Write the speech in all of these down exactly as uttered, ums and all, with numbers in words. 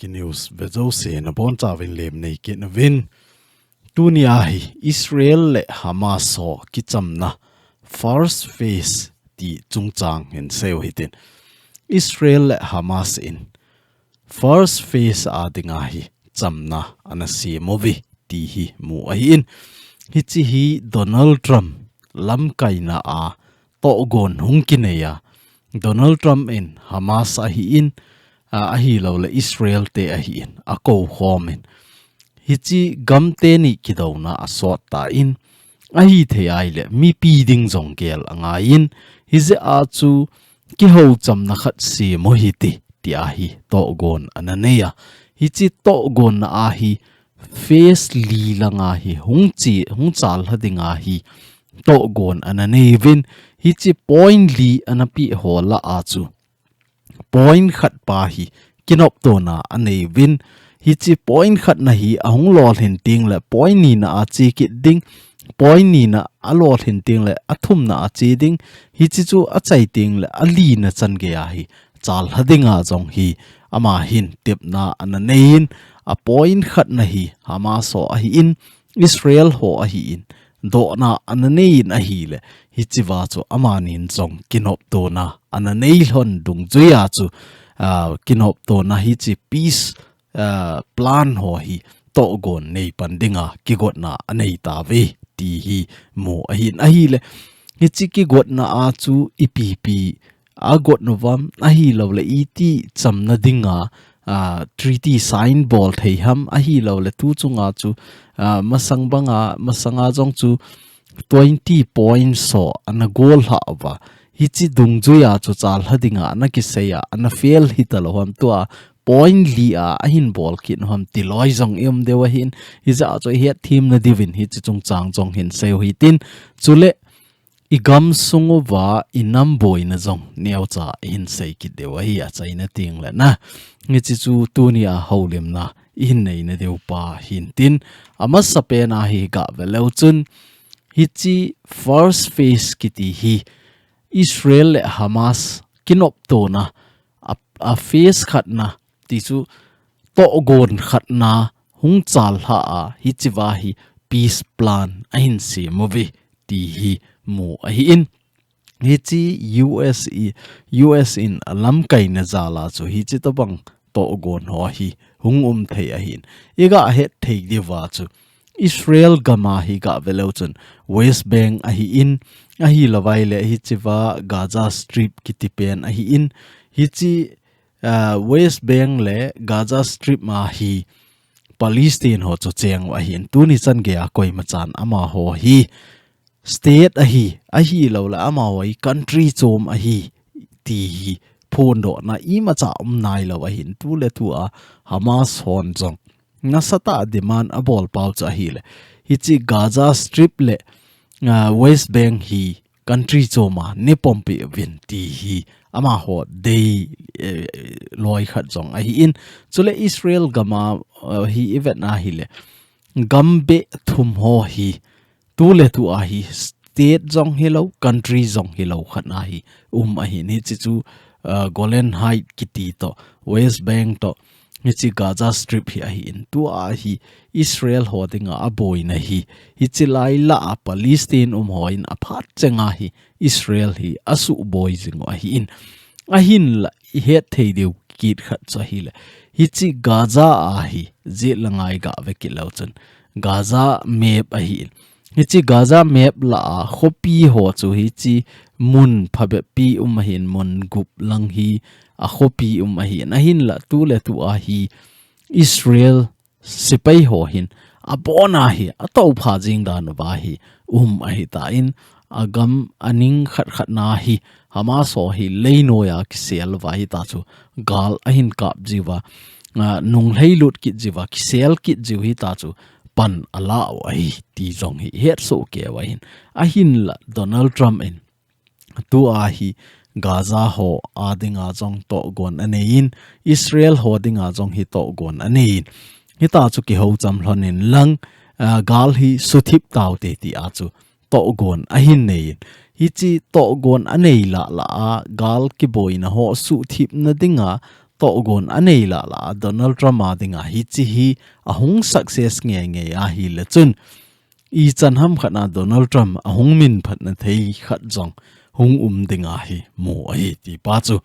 ki news ve jouse nabonchauvin lemnei kit nauvin. Tuni ahi Israel le Hamas ho kichamna first phase ti chungchang hin seiu hitin. Israel le Hamas in first phase a dinga hi chamna ana sem uve ti hi mu ahin. Hiche hi Donald Trump lamkaina a tohgon hung kinei a, Donald Trump in Hamas ahin, a, ahilou le Israel te ahin, akou khomin. Hiche gam teni kidouna asot tan, ahithei ahile mipi ding jong gel angaiyin, hijeh a chu kihou chamna khat sem u hite, tia hi tohgon ana nei a. Hiche tohgonna a hi phase li langa hi hung chi, hung chal lha dinga hi tohgon ana nei uvin, hiche point li ana peh ho lah a chu point khat pa hi kinoptona anei uvin, hiche point khatna hi ahung lolhin teng le point nina a che kit ding, point nina alolhin teng le athumna a che ding, hiche chu achai teng le alina chan gei a hi chal lha dinga jong hi ama hin tepna ana neiyin, a point khatna hi Hamas ho ahin, Israel ho ahin, dohna ana neiyin ahile, hichea chu amanin jong kinoptona ana nei lhon dungjuia chu, a, kinoptona hiche peace, a, plan ho hi tohgon nei pan dinga kigotna anei tauve ti hi mu ahin ahile, hiche kigotna a chu ipi ipi agot uvam, ahilou le iti chamna dinga, a, treaty sign bol thei ham, ahilou le tu chunga chu, a, masang banga, masanga jong chu twenty points ho ana gol lha uva. Hiche dungjuia chu chal lha dinga ana kisei a, ana fail hita lou ham, tua point li a ahin bol kit u ham ti loi jong i um diu ahin, hijeh a chu i hetthem na diuvin hiche chungchang jong hin seiu hitin, chule i gamsung uva i nam boina jong neocha i hin sei kit diu ahi, achaina teng le na. Hiche chu tuni a houlimna i hin neina diu pa hintin, amasapen a hi gah ve leu chun, hiche first phase kiti hi Israel le Hamas kinoptona a, a phase khatna ti chu tohgon khatna hung chal lha a, hichea hi peace plan ahin sem uve ti hi mu ahin. Hiche U S i, U S in alamkaina jal a chu hiche tobang tohgon ho hi hung um thei ahin. I gah het thei diuva chu Israel gam a hi gah ve leu chun West Bank ahin, ahilou vai le hichea Gaza Strip kiti pen ahin, hiche, a, West Bank le Gaza Strip a hi Palestine ho chu cheng u ahin, tuni chan gei a koima chan amaho hi state ahi, ahilou le amaho hi country chom ahi ti hi phondohna imacha um nailou ahin, tu le tu a Hamas hon jong nasatah a demand abol pau chu ahile, hiche Gaza Strip le, a, West Bank hi country chom a neipom peh uvin ti hi amaho dei, eh, loi khat jong ahin. Chule Israel gam a, eh, hi i vet na hile, gam beh thum ho hi tu le tu a hi state jong hilou, country jong hilou khat a hi um ahin, hiche chu, ah, Golan Heights kiti toh, West Bank toh, hiche Gaza Strip hi ahin, tua hi Israel ho dinga aboina hi, hiche lai lah a Palestine um hon aphat chenga hi Israel hi asuhboi jing u ahin. Ahinla i het thei diu kit khat chu ahile, hiche Gaza a hi, jet le ngai gah ve kit leu chun, Gaza map ahin. Hiche Gaza map lah a khopi ho chu hiche mun phabeppi um ahin, mun gup lang hi akhopi um ahin. Ahinla tu le tu a hi Israel sepai ho hin abona hi atoupha jing dan uva hi um ahitan, agam aning khat khat na hi Hamas ho hi leinoiya kisel uva hita chu gal ahin kap jiuva, a, nunglhai lut kit jiuva, kisel kit jiu hita chu pan ala u ahi ti jong hi hetsoh kei u ahin. Ahinla Donald Trump in tua hi Gaza ho a dinga jong tohgon aneiyin, Israel ho dinga jong hi tohgon aneiyin. Hita chu kihou cham lhon in lang, a, gal hi suthip taute tia chu tohgon ahin neiyin. Hiche tohgon anei lah lah a gal kiboina ho suthipna dinga tohgon anei lala a Donald Trump a dinga hiche hi ahung success ngei ngei ahile chun ichan ham khat na Donald Trump ahung minphatna thei khat jong hung um dinga hi mu ahi ti pa chu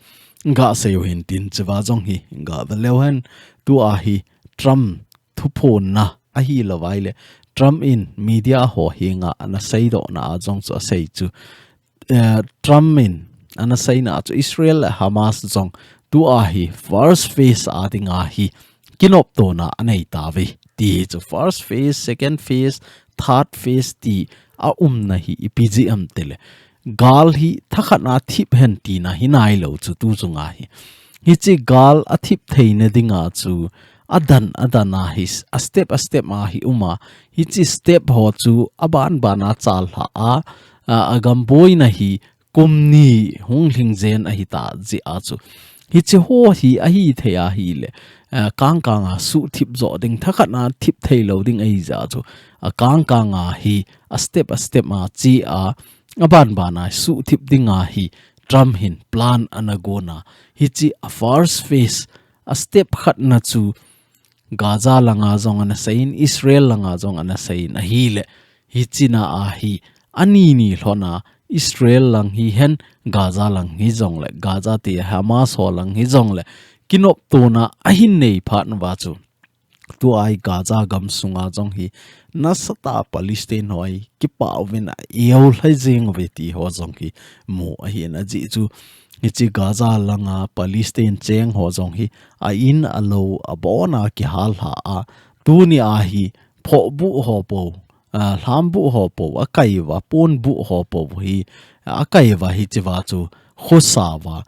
gasei u hintin, chua jong hi gave leu hen. Tua hi Trump thuphonna ahilou vaile Trump in media ho henga ana seidohna a jong chu asei chu, eh, Trump in ana seina chu Israel le Hamas jong tua hi first phase a dinga hi kinoptona anei tauve ti hi chu, first phase, second phase, third phase ti aumna hi ipi jeh ham tile gal hi thakhat na thip hen tina hi nailou chu tu chunga hi. Hiche gal athip theina dinga chu adan adan a hi, a step a step a hi uma. Hiche step ho chu aban ban a chal lha a, a, agam boina hi kum ni hung lhing jen ahita jeh a chu hiche ho hi ahithei ahile, a, kang kang a suhthip jo ding, thakhat na thip theilou ding ahi jeh a chu akang kang a hi a step a step a che a, aban ban a suhthip dinga hi Trump hin plan ana gona. Hiche a first phase, a step khat na chu Gaza langa jong ana seiyin, Israel langa jong ana seiyin ahile, hiche na a hi ani ni lhona Israel lang hihen, Gaza lang hijongle, Gaza ti Hamas ho lang hijongle, kinoptona ahin nei phat uva chu tua hi Gaza gam sunga jong hi nasatah a Palestine ho hi kipah uvin a eulhai jeng uve ti ho jong hi mu ahin, ajeh chu hiche Gaza langa Palestine cheng ho jong hi a in a lou abon a kihal lha a, tuni a hi phohbuh ho pou, a, lhambuh ho pou akai uva, ponbuh ho pou hi akai uva, hiche uva chu khosa uva,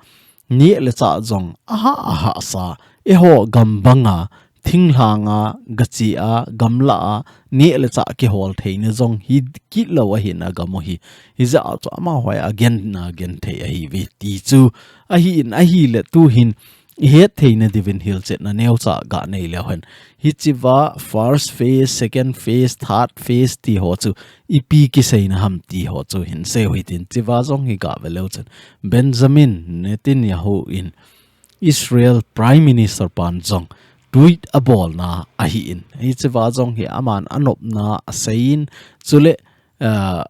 neh le chah jong aha ahahsa, eiho gam banga thinglhang a gache a, gamla a neh le chah kihol theina jong hi kit lou ahin agam u hi. Hijeh a chu amaho hi agenna genthei ahiuve ti chu ahin, ahile tuhin ihet theina diuvin hilchetna neocha ganei leu hen. Hiche uva first phase, second phase, third phase ti ho chu ipi kiseina ham ti ho chu hinsei u hitin, chua jong hi gave leu chun Benjamin Netanyahu in Israel Prime Minister pan jong tweet abolna ahin, hiche uva jong hi aman anopna aseiyin, chule, ah,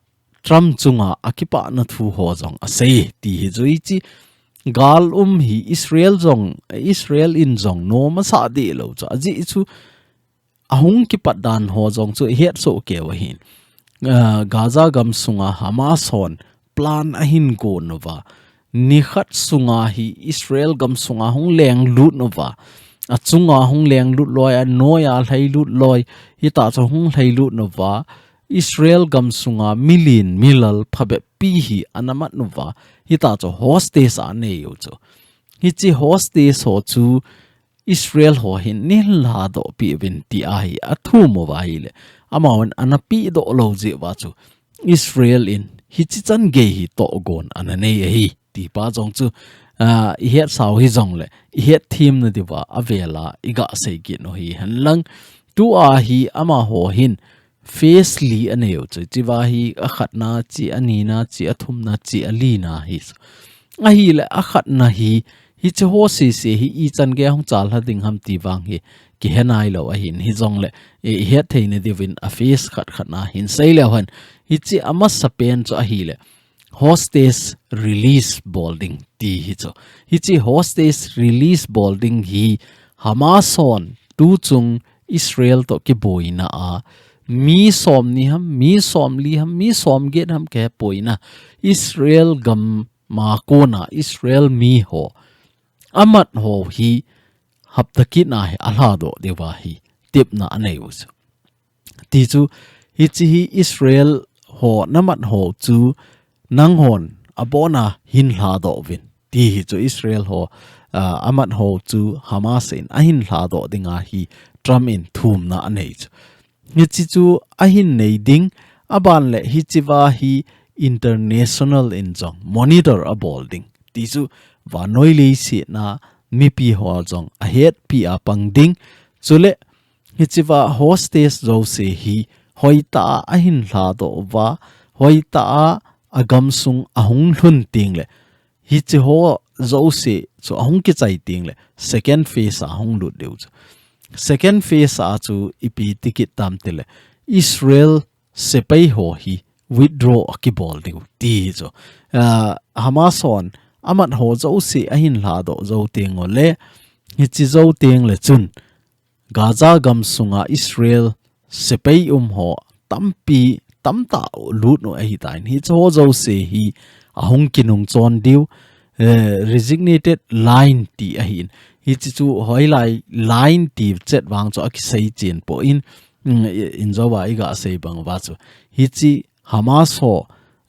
Trump chunga akipana thu ho jong asei ti hi chu, hiche gal um hi Israel jong, Israel in jong nom asah deh lou chu, ajeh chu ahung kipat dan ho jong chu ihet soh keiyu ahin. Ah, Gaza gam sunga Hamas hon plan ahin gon uva, nikhat sunga hi Israel gam sunga hung lenglut uva, achunga hung lenglut loi, anoiya lhailut loi, hita chu hung lhailut uva, Israel gam sunga milen milal phabep pi hi ana mat uva, hita chu hostage anei u chu. Hiche hostage ho chu Israel ho hin neilhadoh peh uvin ti ahi, athum uva ahile, amahon ana pehdoh lou jeh uva chu Israel in hiche chan gei hi tohgon ana nei ahi ti pa jong chu, ah, ihet sau hijongle, ihet themna diuva avela iga sei kit u hihen lang. Tua hi amaho hin phase li anei u chu, chua hi akhatna che, anina che, athumna che, alina hi chu. Ahile akhatna hi, hiche ho sese hi ichan gei a hung chal lha ding ham ti vang hi kihe nailou ahin, hijongle, eh, ihet theina diuvin a phase khat khat na hinsei leu hen. Hiche amasapen chu ahile hostage release bol ding ti hi chu. Hiche hostage release bol ding hi Hamas hon tuchung Israel toh kiboina a mi somni ham, mi somli ham, mi somget ham kahepoi na, Israel gam a kona Israel mi ho amat ho hi hapta kit na hi alhadoh diuva hi tepna anei u chu. Ti chu, hiche hi Israel ho namat ho chu nanghon abona hin lhadoh uvin ti hi chu, Israel ho, ah, amat ho chu Hamas in ahin lhadoh dinga hi Trump in thumna anei chu. Hiche chu ahin nei ding, aban le hiche uva hi international in jong monitor abol ding ti chu, vannoi leiset a mipi ho jong ahetpi a pang ding. Chule hiche uva hostage jouse hi hoitah a ahin lhadoh uva, hoitah a agam sung ahung lhun tengle, hiche ho jouse chu ahung kichai teng le second phase a hung lut diu chu. Second phase a chu ipi ti kit tam ti le Israel sepai ho hi withdraw akibol diu ti hi chu. Ah, Hamas hon amat ho jouse ahin lhadoh jou teng u le, hichi jou teng le chun Gaza gam sunga Israel sepai um ho tampi tamtah lut u ahitan. Hichi ho jouse hi ahung kinung chon diu, eh, designated line ti ahin. Hichi chu hoilai line ti chet vang chu akisei chen poi, mm, i, in jouva iga sei bang uva chu. Hichi Hamas ho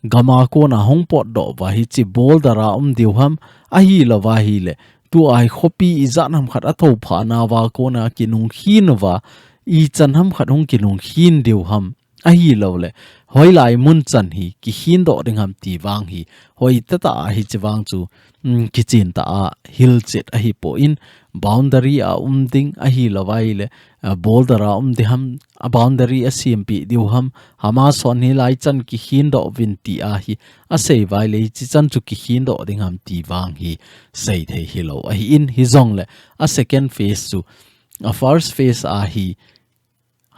gama kona hung potdoh uva hichi border a um diu ham, ahilouva ahile tua hi khopi ijat ham khat athophah nauva kona kinung khin uva, ichan ham khat hung kinung khin diu ham, ahilou le hoilai mun chan hi kikhin doh ding ham ti vang hi, hoi tata a hichi vang chu, mm, kichen ta a hilchet ahipoi, boundary a um ding ahilouva ahile, ah, border a um ding ham, a boundary asempeh diu ham, Hamas hon hilai chan kikhin doh uvin ti ahi, asei uva ahile hichi chan chu kikhin doh ding ham ti vang hi seithei hilou ahin, hijongle a second phase chu, a first phase a hi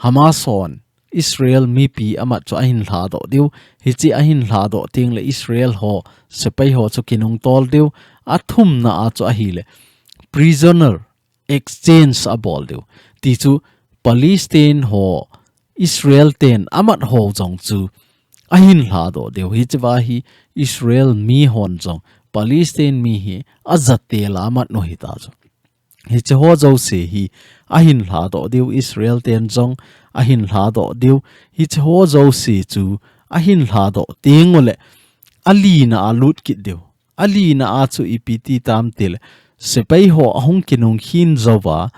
Hamas hon Israel mipi amat chu ahin lhadoh diu. Hichi ahin lhadoh teng le Israel ho sepai ho chu kinung tol diu. Athumna a chu ahile prisoner exchange abol diu. Ti chu Palestine ho Israel ten amat ho jong chu ahin lhadoh diu. Hichi uva hi Israel mi hon jong Palestine mi hi ajatel a amat u hita chu. Hichi ho jouse hi ahin lhadoh diu, Israel ten jong ahin lhadoh diu. Hichi ho jouse chu ahin lhadoh teng u le alina a lut kit diu. Alina a chu ipi ti tam ti le sepai ho ahung kinung khin jouva,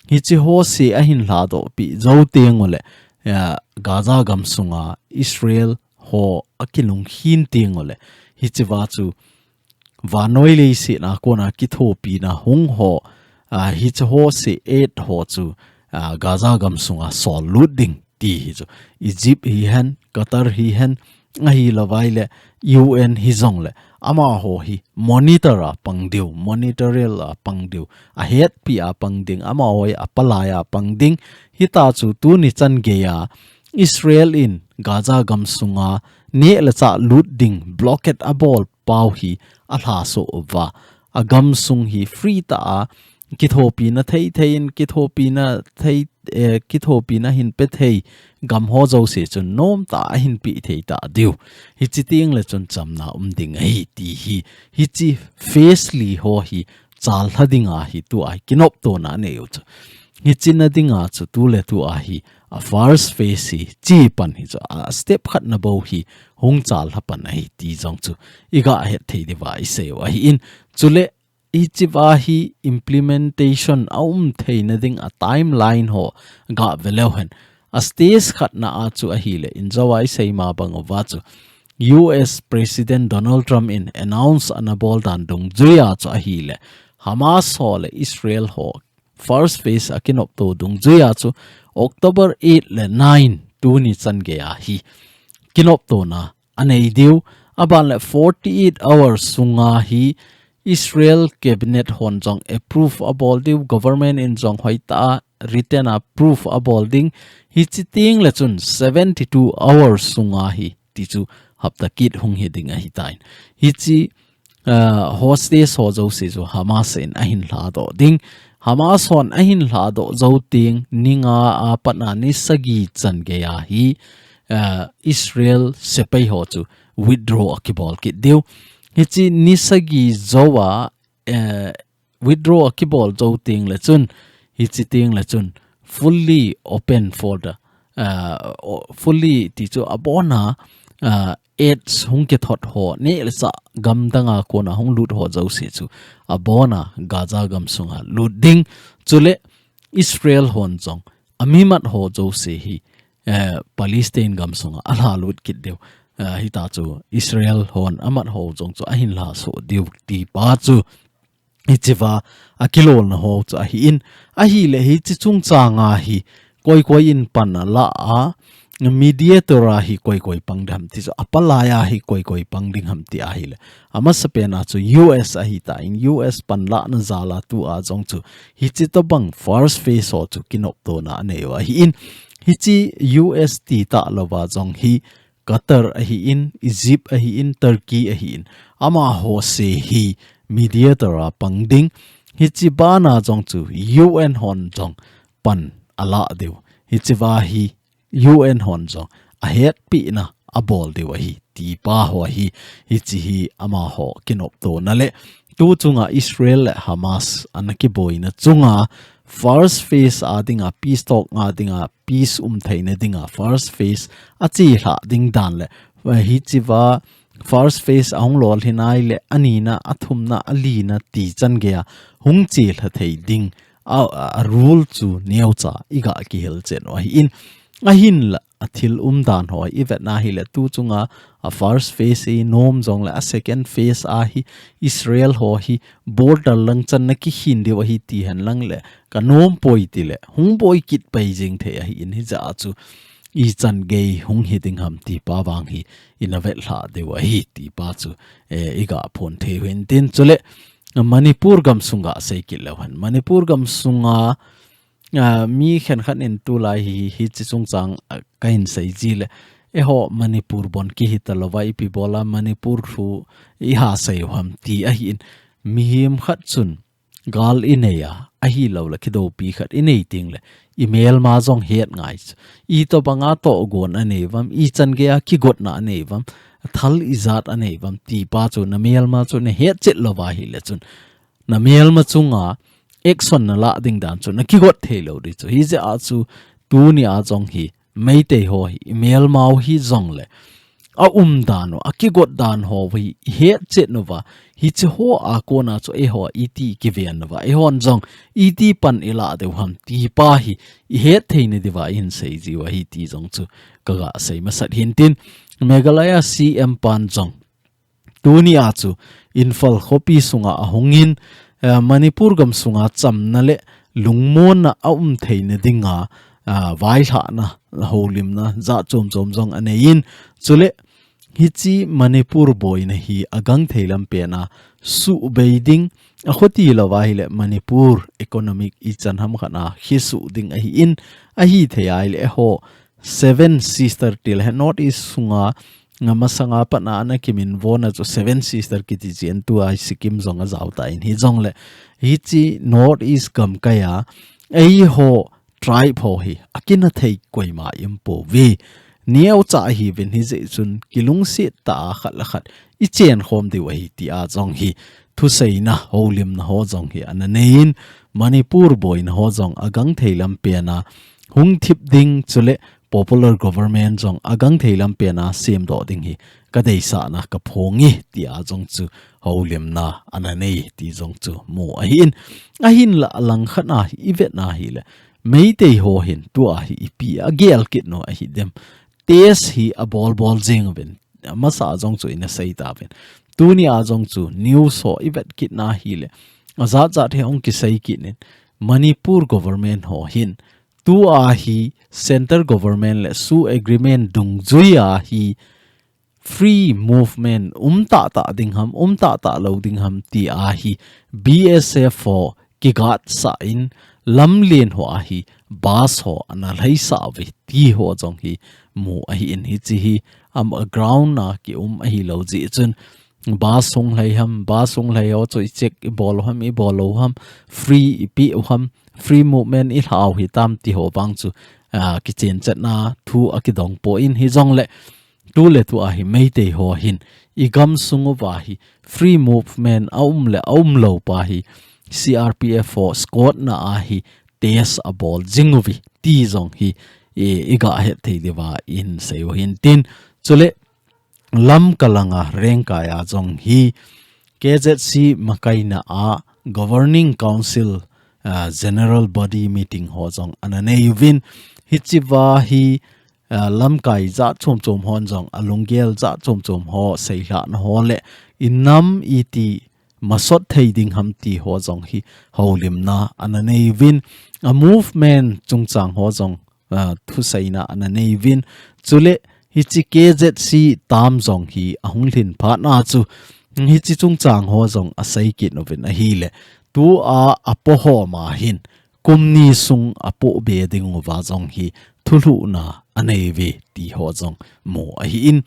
hichi ho se ahin lhadoh peh jou teng u le, eh, Gaza gam sunga Israel ho akinung khin teng u le, hichi uva chu vannoi leiset a kona kithopina hung ho, ah, hichi ho se aid ho chu, ah, Gaza gam sunga sol lut ding ti hi chu. Egypt hihen, Qatar hihen, ahilouva ahile U N hijongle amaho hi monitor a pang diu, monitorial a pang diu, ahetpi a pang ding, amaho hi apalai a pang ding. Hita chu tuni chan geiya Israel in Gaza gam sunga neh le chah lut ding blockade abol pau hi alhasoh uva, agam sung hi free tah a kithopina thei thei in, kithopina thei, eh, kithopina hin pe thei gam ho jouse chun nomtah a ahin pe thei ta diu. Hichi teng le chun chamna um ding ahi ti hi, hichi phase li ho hi challha dinga hi tua hi kinoptona anei u chu. Hichi na dinga chu tu le tua hi a first phase hi chi pan hi chu a step khat na bou hi hung challha pan ahi ti jong chu iga het thei diuva isei u ahin, chule hichi uva hi implementation a um theina ding a timeline ho ga ve leu hen. A stage khatna a chu ahile in jouva isei ma bang uva chu U S President Donald Trump in announce ana bol dan dungjuiya chu ahile Hamas ho le Israel ho first phase a kinopto dungjuiya chu October eight le nine tuni chan geiya hi kinoptona anei diu. Aban le forty-eight hours sunga hi Israel cabinet hon jong approve abol diu, government in jong hoitah a written approve abol ding. Hichi teng le chun seventy-two hours sunga hi ti chu hapta kit hung hi ding ahitan. Hichi, ah, hostage ho jouse chu Hamas in ahin lhadoh ding. Hamas hon ahin lhadoh jou teng ni nga a pat a ni sagi chan geiya hi, ah, Israel sepai ho chu withdraw akibol kit diu. Hichi ni sagi jouva, eh, withdraw akibol jou teng le chun, hichi teng le chun fully open for the, ah, o-, fully ti chu abona, ah, aids hung kithot ho, neh le chah gam danga kona hung lut ho jouse chu abona Gaza gam sunga lut ding. Chule Israel hon jong amimat ho jouse hi, eh, Palestine gam sunga alha lut kit diu. Eh, hita chu Israel hon amat ho jong chu ahin lhasoh diu ti pa chu hichi uva akilolna ho chu ahin, ahile hichi chungchanga hi koi koi in pan ala a, mediator a hi koi koi pang ding ham ti chu, apalai a hi koi koi pang ding ham ti ahile, amasapen a chu U S ahitan, U S panlahna jal a tua jong chu hichi tobang first phase ho chu kinoptona anei u ahin, hichi U S ti talou va jong hi Qatar ahin, Egypt ahin, Turkey ahin, amaho se hi mediator a pang ding, hichi bana jong chu U N hon jong pan alah diu, hichi va hi U N hon jong ahetpina abol diu ahi, ti pa ho ahi, hichi hi amaho kinoptona le tu chunga Israel le Hamas ana kiboina chunga first phase a dinga, peace talk a dinga, peace um theina dinga first phase achelhah ding dan le, hichi va first phase ahung lolhin ahile, anina, athumna, alina ti chan geiya hung chelha thei ding a, a, a rule chu neocha iga kihil chen u ahin, ahinla athil umdan ho ivetna hile tu chunga a first phase hi nom jongle a second phase a hi Israel ho hi border lang channa kikhin diu ahi ti henlang le kanom poi tile hung boi kit pai jing thei ahin, hijeh a chu ichan gei hung hi ding ham ti pa vang hi ina vetlhah diu ahi ti pa chu, eh, iga phon thei u hintin, chule Manipur gamsung gasei kit leu hen. Manipur gamsunga, ah, mi khenkhat in tulai hi, hichi chungchang, ah, kahin sei ji le, eiho Manipur bon kihi talouva, ipi bola Manipur thu iha sei u ham ti ahin, mihem khat chun gal inei a, ahilou le kidoupi khat inei teng le, imelma jong het ngai chu. Itobanga tohgon anei uvam, ichan geiya kigotna anei uvam, thal ijat anei uvam ti pa chu namelma chu nahet chet louva ahile chun, namelma chunga action nalah ding dan chu nakigot thei lou ding chu. Hijeh a chu tunia jong hi Meitei ho hi imelmau hijongle aumdan u, akigot dan ho hi ihet chet uva, hichi ho a kona chu eiho iti kiven uva, eihon jong iti pan ilah diu ham ti pa hi ihet theina diuva ihin sei jiu ahi ti jong chu kaga sei masat hintin, Meghalaya C M pan jong tunia chu Imphal khopi sunga ahungin, eh, Manipur gamsunga chamna le lungmonna aum theina dinga, ah, vailhahna, houlimna jat chom chom jong aneiyin, chule hichi Manipur boina hi agangthei lampen a subei ding, akhuti louva ahile Manipur economic ichan ham khat a khisuh ding ahin, ahithei ahile eiho Seven Sister til he North East sunga, nga masanga pat a ana kiminvona chu Seven Sister kiti chu tua Sikkim jong ajao tan hijongle, hichi North East gamkaiya eiho tribe ho hi akina thei koima aumpouve. Neocha ahiuvin hijeh chun kilungset tah a khat le khat ichenkhom diu ahi tia jong hi thuseina houlimna ho jong hi ana neiyin, Manipur boina ho jong agangthei lampen a hung thip ding chule popular government jong agangthei lampen a semdoh ding hi kadeisahna kaphong e tia jong chu houlimna ana nei ti jong chu mu ahin, ahinla alangkhat a hi ivetna hile Meitei ho hin tua hi ipi agel kit u ahidem. Test hi abol bol jeng uvin, amasa jong chu ina sei tauvin. Tunia jong chu news ho ivet kitna hile ajat jat hi hung kisei kit in, Manipur government ho hin tua hi centre government le SoO agreement dungjuiya hi free movement um tahtah ding ham, um tahtah lou ding ham tia hi B S F ho kigatsah in lamlen hoa hi bus ho ana lhaisah uve ti ho jong hi mu ahin, hichi hi ama ground a kium ahilou jeh chun bus hung lhai ham, bus hung lhai ho chu icheck ibol u ham, ibol lou u ham, free ipe u ham, free movement ilhah u hitam ti ho vang chu, ah, kichenchetna thu akidong poi hijongle tuletua hi Meitei ho hin igamsung uva hi free movement aum le aum lou pa hi C R P F ho squad na a hi test abol jing uve ti jong hi i, iga het thei diuva ihin sei u hintin, chule Lamka langa Rengkai a jong hi K Z C makaina a Governing Council, ah, General Body Meeting ho jong ana nei uvin, hichiva hi, ah, lamkai jat chom chom hon jong alunggel jat chom chom ho seilhahna ho le inam iti masot thei ding ham ti ho jong hi houlimna ana nei uvin, a movement chungchang ho jong ah, thuseina ana nei uvin. Chule, hiche K Z C term jong hi ahung lhin phat na chu, hiche chungchang ho jong asei kit uvin ahile. Tua apo ho ma hin, kum ni sung apoh be ding uva jong hi thulhuhna anei uve ti ho jong mu ahin,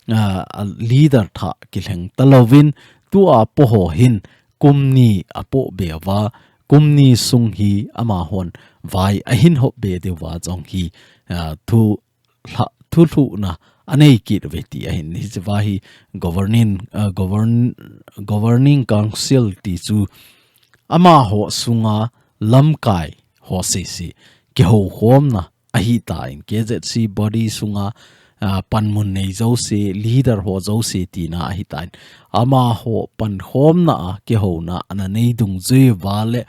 ah, a leader thah kilheng talouvin tua apo ho hin kum ni apoh be uva, kum ni sung hi amahon vai ahin hop be diu va jong hi, ah, thu lha-, thulhuhna anei kit uve ti ahin, hiche va hi governing, ah, govern-, governing council ti chu amaho sunga lamkai ho sese kihoukhomna ahitan, K Z C body sunga, ah, panmun nei jouse, leader ho jouse tina ahitan. Amaho pankhomna a kihouna ana nei dungjui uva le,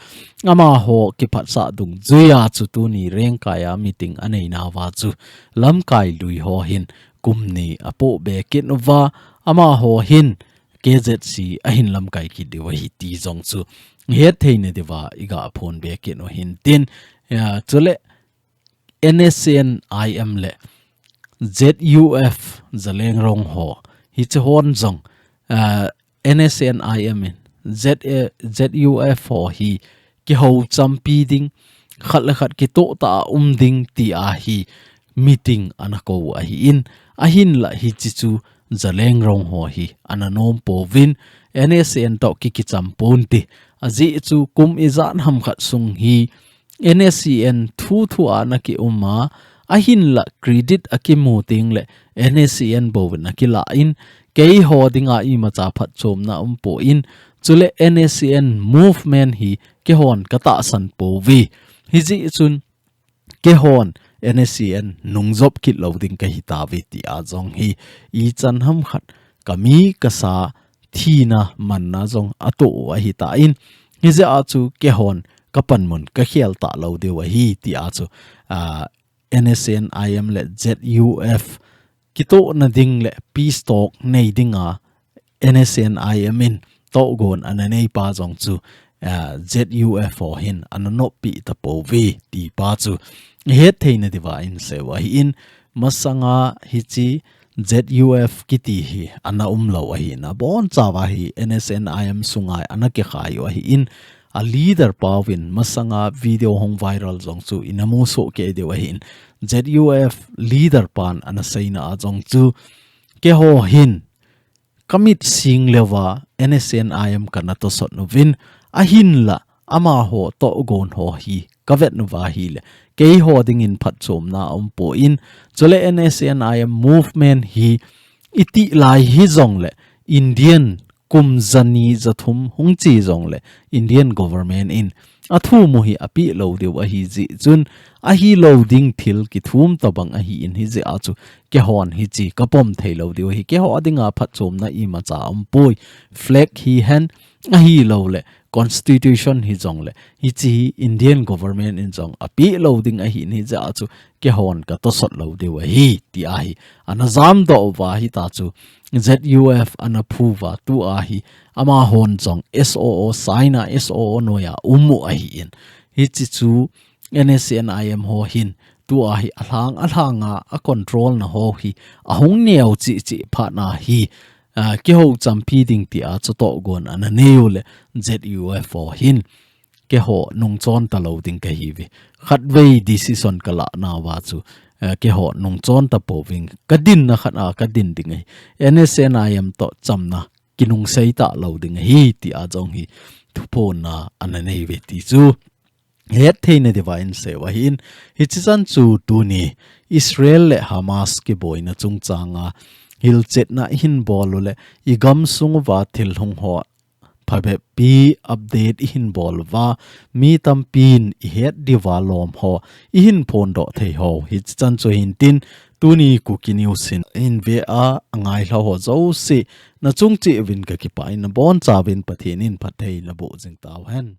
amaho kiphatsah dungjui a chu tuni Rengkai a meeting anei nauva chu lamkai lui ho hin kum ni apoh be kit uva, amaho hin K Z C ahin lamkai kit diu ahi ti jong chu hetthei na diuva iga phon be kit u hintin, ah, chule N S C N I M le Z U F Zeliangrong ho, hiche hon jong, ah, N S C N I M in Z A, Z U F ho hi kihou champi ding, khat le khat kitoh tah a um ding ti ahi meeting ana kou ahin, ahinla hiche chu Zeliangrong ho hi ana nom pouvin, N S C N toh ki kicham ponte, ajeh chu kum ijat ham khat sung hi N S C N thu thu a ana kium a, ahinla credit akimu teng le N S C N bou in akilah in, keiho dinga imacha phatchomna umpon, chule N S C N movement hi keihon katahsan pouve. Hijeh chun keihon N S C N nungjop kit lou ding kahi tauve tia jong hi ichan ham khat kami kasa thina manna jong atoh u ahitan, hijeh a chu keihon kapanmun kakhel talou diu ahi tia chu, ah, N S C N I M le Z U F kitohna ding le peace talk nei dinga N S C N I M in tohgon ana nei pa jong chu, ah, Z U F ho hin ana noppi tapouve ti pa chu hetthei na diuva inseiu ahin, masanga hiche Z U F kiti hi ana umlou ahin, abonchauva hi N S C N I M sunga ana kikhai u ahin, a leader pauvin masanga video hung viral jong chu ina musoh kei diu ahin, Z U F leader pan ana seina a jong chu, keiho hin kamit sing leuva N S C N I M kana tosot uvin, ahinla amaho tohgon ho hi kavet uva ahile, keiho dingin phatchomna aumpon, chule N S C N I M movement hi itih lai hijongle, Indian kum jani jathum hung che jongle, Indian government in athumu hi apeh lou diu ahi jeh chun, ahilou ding thil kithum tabang ahin, hijeh a chu keihon hiche kapom thei lou diu ahi, keiho dinga phatchomna imacha aumpoi, flag hihen, ahilouleh constitution hijongle, hiche hi Indian government in jong apeh lou ding ahin, hijeh a chu keihon katosot lou diu ahi, tia hi ana jamdoh uva ahita chu, Z U F ana phu uva tua hi, amahon jong S O O sign a, S O O noiya um u ahin. Hiche chu N S C N I M ho hin, tua hi alhang alhanga a control na ho hi ahung neo cheh cheh phat na hi, ah, keiho champi ding tia chu tohgon ana neiu le Z U F ho hin, keiho nungchon talou ding kahiuve. Khatvei decision kalah nauva chu, eh, keiho nungchon tapouving, kadinna khat a kadin ding ahi. N S C N I M toh chamna kinungsei talou ding ahi, tia jong hi thuphonna ana neiuve ti chu hetthei na diuva inseiu ahin, hiche chan chu tuni Israel le Hamas kiboina chungchanga hilchetna ihin bol u le, igamsung uva thil hung ho phabep pi update ihin bol uva, mi tampin ihet diuva lom ho ihin phondoh thei ho, hiche chan chu hintin, tuni Kuki News in hin ve a, angailha ho jouse, nachung cheh uvin kakipah in, nabonchauvin Pathen in phatthei naboh jing tauhen.